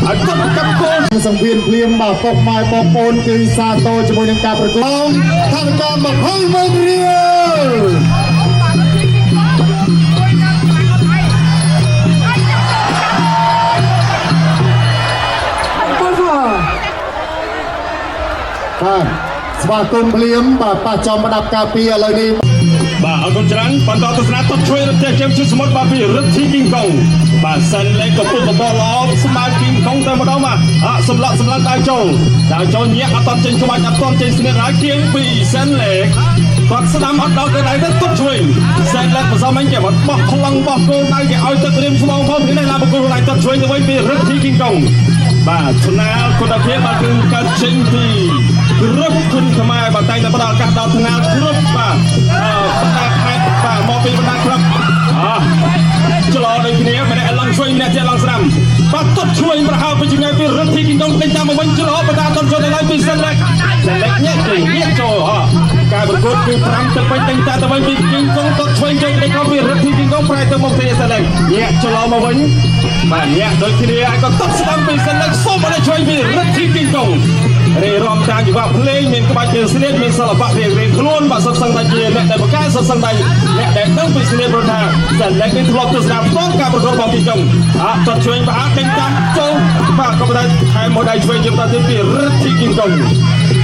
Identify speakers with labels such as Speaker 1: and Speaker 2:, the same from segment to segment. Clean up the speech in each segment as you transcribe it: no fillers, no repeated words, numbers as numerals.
Speaker 1: ឲ្យទាត់កាប់គោល
Speaker 2: សង្វៀនភ្លាមបាទពុកម៉ែបងប្អូនគឺសាទរជាមួយនឹងការប្រកួតថវិកា20ម៉ឺនរៀល
Speaker 3: គល់ខ
Speaker 2: បាទស្វាគមន៍ភ្លាមបាទប៉ះចំប្រដាប់ការពារឥឡូវនេះ
Speaker 1: បាទអរគុណច្រើនបន្តទស្សនាតបជួយរទេះជើងជិះសមុទ្របាទពីរិទ្ធីគីងកុងបាទសិនលេខកំពុងកបល្អស្មើគីងកុងតែម្ដងបាទអសម្លក់សម្លឹងដៅចូលដៅចូលញាក់អត់តចេញក្បាច់អត់តចេញស្នៀតហើយគៀងពីសិនលេខគាត់ស្ដាំអត់ដល់ទៅដៃទៅទុកឆ្វេងសិនលេខបន្សំអញគេបោះខ្លងបោះគោលដៅគេឲ្យទឹករៀមស្មងផងពីនេះឡាបកគោលដៃទាត់ឆ្វេងទៅវិញពីរិទ្ធីគីងកុងបាទថ្នាលគុណភាពបាទគឺកើតចេញពីគ្រប់គុណខ្មែរបាទតែងតែផ្ដល់ឱកាសដល់ថ្នាលគ្រប់បាទបណ្ដាខេត្តបាទមកពីបណ្ដាក្លឹបអឆ្លោដូចគ្នាម្នាក់ឡើងឆ្វេងម្នាក់ទៀតឡើងស្ដាំបាទទាត់ឆ្វេងប្រហើពីចម្ងាយពីរិទ្ធីគីងកុងដេញតាមមកវិញឆ្លោបណ្ដាតចូលទៅឡើយពីសិនលេខសិនលេខញាក់គេញាក់ចូលហការប្រកួតគឺ5ទៅពេញដេញតាមទៅវិញពីគីងកុងទាត់ឆ្វេងចេញដេញខំពីរិទ្ធីគីងកុងប្រែទៅមកទីសិនលេខញាក់ឆ្លោមកវិញបាទញាក់ដូចគ្នាហើយក៏ទាត់ស្ដាំពីសិនលេខសូមឲ្យឆ្វេងពីរិទ្ធីគីងកុងរេរំតាមយុវភ្លេងមានក្បាច់មានស្នៀតមានសិល្បៈរៀងរៀងខ្លួនបាទសុទ្ធសឹងតែជាអ្នកដែលបកកែសុទ្ធសឹងតែអ្នកដែលដឹងពីស្នៀតព្រោះថាសិនលេខនេះធ្លាប់ទស្សនាផ្ទាល់ការប្រកួតរបស់គីងកុងអត់ទាត់ឆ្វេងបាទដេញតាមចូលបាទក៏ប៉ុន្តែថែមមួយដៃឆ្វេងជាបន្តទៀតពីរិទ្ធីគីងកុង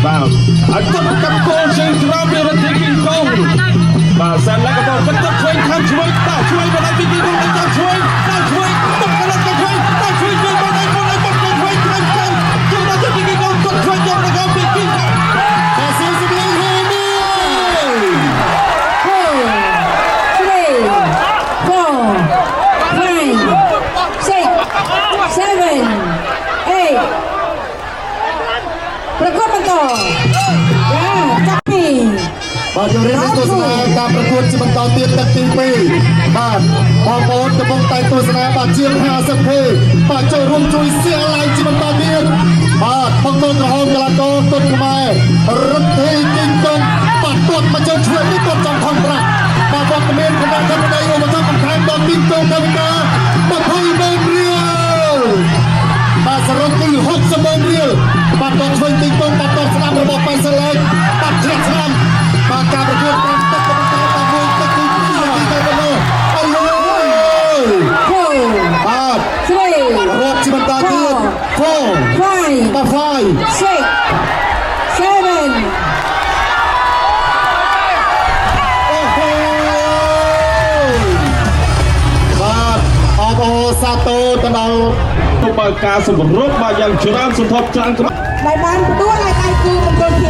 Speaker 1: បាទឲ្យទាត់កាប់គោលជើងក្រោមពីរិទ្ធីគីងកុងបាទសិនលេខក៏កន្ទុកឆ្វេងខាងឆ្វេងតឆ្វេងបណ្ដៃពីគីងកុងដេញតាមឆ្វេងតាមឆ្វេងបុកកន្លងឆ្វេងតាមឆ្វេងជួយបណ្ដៃបណ្ដៃបុកឆ្វេងខាងខាងជាបន្តទៀតពីគីងកុងទាត់ឆ្វេងយកទៅពីគីងកុង
Speaker 2: បាទសៀងសំលេងហេមី
Speaker 3: 3 4 5 6 7 8ប្រកួតបន្តចាចាប់ពី
Speaker 2: បាទជម្រាបទស្សនាការប្រកួតជាបន្តទៀតទឹកទី2បាទបងប្អូនកំពុងតែទស្សនាបាទជាង 50K បាទចូលរួមជួយ share like ជាបន្តទៀតបាទបង្គោលក្រហមកីឡាករទុនខ្មែររិទ្ធីគីងកុងបាទទាត់មកជើងឆ្វេងនេះទាត់ចំថងប្រាក់បាទវត្តមានគណៈធិបតីឧបត្ថម្ភបន្ថែមដល់គីងកុងថវិកា20ម៉ឺនរៀលបាទសរុបគឺ60ម៉ឺនរៀលបាទតឆ្វេងទីកងបាទតស្ដាំរបស់ប៉ែនសាឡេកបាទធ្លាក់ស្ដាំបាទការប្រកួតតាមទឹកក៏បន្តតាមមួយទឹកទី2នាទីតែប៉ុណ្ណោះអើយ
Speaker 3: 4
Speaker 2: បាទ
Speaker 3: 3
Speaker 2: រាប់ជាបន្តទៀត4
Speaker 3: 5
Speaker 2: បាទ5
Speaker 3: 6 7
Speaker 2: អូហូបាទអបអរសាទរទៅដល់
Speaker 1: បើការសម្រុកបាទយ៉ាងច្រើនសន្ធប់ច្រើនក្បាល
Speaker 3: ដែលបានផ្ដួលឲ្យដៃគូមង្គលភាព។